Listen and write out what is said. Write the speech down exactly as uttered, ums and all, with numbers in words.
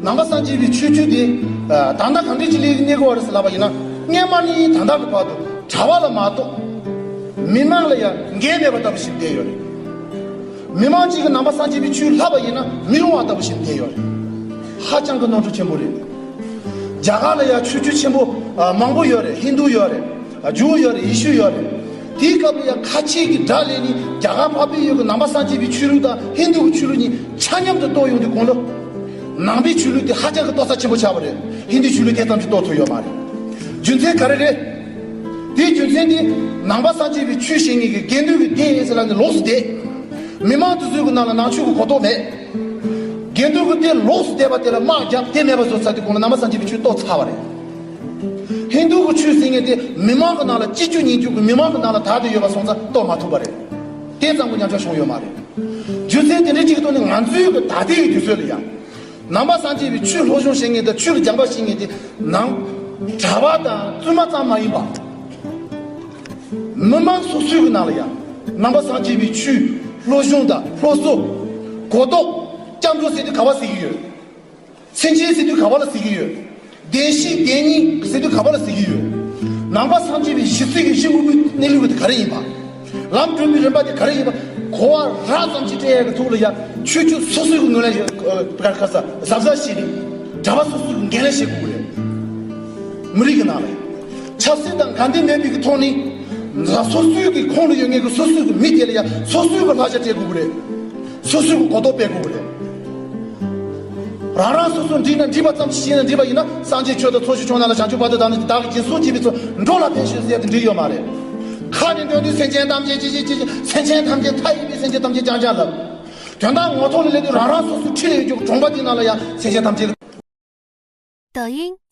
ནང་པ་སངས་རྒྱས་པའི་ཆོས་བརྒྱུད་དེ། ད་ལྟ་གང་འདྲ་ཅིག་ལས་གནས་དགོས་པ་རེད་ཟེར་ལབ་པ་ཡིན་ན། སྔོན་མ་ནས་ད་ལྟ་གི་བར་དུ་གྲྭ་པ་ལ་མ་གཏོགས་མི་མང་ལ་ཡང་འགན་མེད་པ་ལྟ་བུ་ཞིག་བསྡད་ཡོད་རེད། མི་མང་གཅིག་གིས་ནང་པ་སངས་རྒྱས་པའི་ཆོས་ལབ་པ་ཡིན་ན་མི་རུང་བ་ལྟ་བུ་ཞིག་བསྡད་ཡོད་རེད། ཧ་ཅང་གི་གནོན་ཤུགས་ཆེན་པོ་རེད། རྒྱ་གར་ལ་ཡང་ཆོས་བརྒྱུད་ཆེན་པོ་མང་པོ་ཡོད་རེད། ཧིན་རྡུ་ཡོད་རེད། ཇུའུ་ཡོད་རེད། ཡེ་ཤུ་ཡོད་རེད། དེའི་སྐབས་ལ་ཡང་ཁ་ཆེ་གི་དགྲ་ལས་ནི་རྒྱ་གར་འཕགས་པའི་ཡུལ་གྱི་ནང་པ་སངས་རྒྱས་པའི་ཆོས་ལུགས་དང་ཧིན་རྡུ་གི་ཆོས་ལུགས་གཉིས་ཆ་མཉམ་དུ་གཏོར་ཡོང་དུས་གོང་ལ། ནང་པའི་ཆོས་ལུགས་དེ་ཧ་ཅང་གི་གཏོར་ས་ཆེན་པོ་ཆགས་པ་རེད། ཧིན་རྡུའི་ཆོས་ལུགས་དེ་ཙམ་གྱིས་གཏོར་ཐུབ་ཡོད་མ་རེད། རྒྱུ་མཚན་ག་རེ་རེད། དེའི་རྒྱུ་མཚན་དེ་ནང་པ་སངས་རྒྱས་པའི་ཆོས་བཤད་མཁན་གྱི་དགེ་འདུན་གྱི་སྡེ་ཟེར་ལབ་ནས་ལོགས་སུ་བསྡད། མི་མང་དེ་ཚོའི་གི་ནང་ལ་ནང་ཆོས་ཀྱི་གོ་རྟོགས་མེད། དགེ་འདུན་གྱི་སྡེ་ལོགས་སུ་བསྡད་པ་དེ་ལ་དམག་རྒྱབ་དེ་མེད་པ་བཟོ་ཚར་དུས་གོང་ལ་ནང་པ་སངས་རྒྱས་པའི་ཆོས་གཏོར་ཚར་བ་རེད། ཧིན་རྡུ་གི་ཆོས་ཟེར་མཁན་དེ་མི་མང་གི་ནང་ལ་གཅིག་གྱུར་ཉིང་སྐྱུར་གྱི་མི་མང་གི་ནང་ལ་དར་ཏེ་ཡོད་པ་སོང་ཙང་གཏོར་མ་ཐུབ་པ་རེད། དེ་ཙམ་གྱི་ཉམས་ཆག་བྱུང་ཡོད་མ་རེད། རྒྱུ་མཚན་དེ་འདྲ་གཅིག་གི་ཐོག་ནས་ང་ཚོའི་གི་ད་ལྟའི་གི་དུས་ཚོད་ལ་ཡང་། ནང་པ་སངས་རྒྱས་པའི་ཆོས་སློབ་སྦྱོང་བྱེད་མཁན་དང་ཆོས་ལ་སྦྱངས་པ་བྱེད་མཁན་དེ་ནང་གྲྭ་པ་དང་བཙུན་མ་ཙམ་མ་ཡིན་པ། མི་མང་སོ་སོའི་གི་ནང་ལ་ཡང་ནང་པ་སངས་རྒྱས་པའི་ཆོས་སློབ་སྦྱོང་དང་སློབ་གསོ། གོ་རྟོགས། སྐྱབས་འགྲོ་ཟེར་དུས་ག་པར་ཟེར་གྱི་ཡོད། སེམས་ཅན་ཟེར་དུས་ག་པ་ལ་ཟེར་གྱི་ཡོད། བདེན་བཞི་བདེན་གཉིས་ཟེར་དུས་ག་པ་ལ་ཟེར་གྱི་ཡོད། ནང་པ་སངས་རྒྱས་པའི་གཞི་རྩའི་གི་གཞི་དངོས་པོའི་གནས་ལུགས་དེ་ག་རེ་ཡིན་པ། ལམ་སྒྲོན་པའི་རིམ་པ་དེ་ག་རེ་ཡིན་པ། གོ་བ་རགས་ཙམ་ཅིག་སྤྲད་ཡག་གི་ཐོག་ལ་ཡང་ཆོས་བརྒྱུད་སོ་སོའི་གི་ངོས་ལ་ཡང་ག་ག་ས་གཟབ་གཟབ་བྱས་ནས་གྲྭ་པ་སོ་སོའི་གི་འགན་ལེན་བྱེད་དགོས་ཀྱི་རེད། མི་རིགས་ཀྱི་ནང་ལ་ཡང་ཆབ་སྲིད་དང་འགལ་ཟླ་མེད་པའི་གི་ཐོག་ནས་ལ་སོ་སོའི་གི་ཁོངས་ལ་ཡོད་མཁན་གི་སོ་སོའི་གི་མི་དེ་ལ་ཡང་སོ་སོའི་གི་བསླབ་བྱ་སྤྲད་དགོས་ཀྱི་རེད། སོ་སོའི་གི་གོ་རྟོགས་སྤེལ་དགོས་ཀྱི་རེད། རང་རང་སོ་སོ་འདྲིས་ན་འདྲིས་པ་ཙམ་ཞིག་བྱས་ན་འདྲིས་པ་ཡིན་ན། སངས་རྒྱས་ཆོས་དང་ཚོགས་ཞིང་སྐྱོང་ན་ལ། བྱང་ཆུབ་བར་དུ་བདག་ནི་བདག་གིས་སྦྱིན་སོགས་བགྱིས་པའི་ཚུལ། འགྲོ་ལ་ཕན་ཕྱིར་ཟེར་ཏེ་འདྲིས་ཡོད་མ་རེད། ཁ་ནས་འདོན་དུས་སེམས་ཅན་ཐམས་ཅད་ཅི་ཞིག་ཅི་ཞིག་སེམས་ཅན་ཐམས་ཅད་མཐའ་ཡས་པའི་སེམས་ཅན་ཐམས་ཅད་ཀྱང་ཀྱང་ལབ། དོན་དག་ངོ་ཐོག་ལ་སླེབས་དུས་རང་རང་སོ་སོའི་འཁྲིས་ལ་ཡོད་རྒྱུ་གྲོང་པ་དེ་ནང་ལ་ཡང་སེམས་ཅན་ཐམས་ཅད། 抖音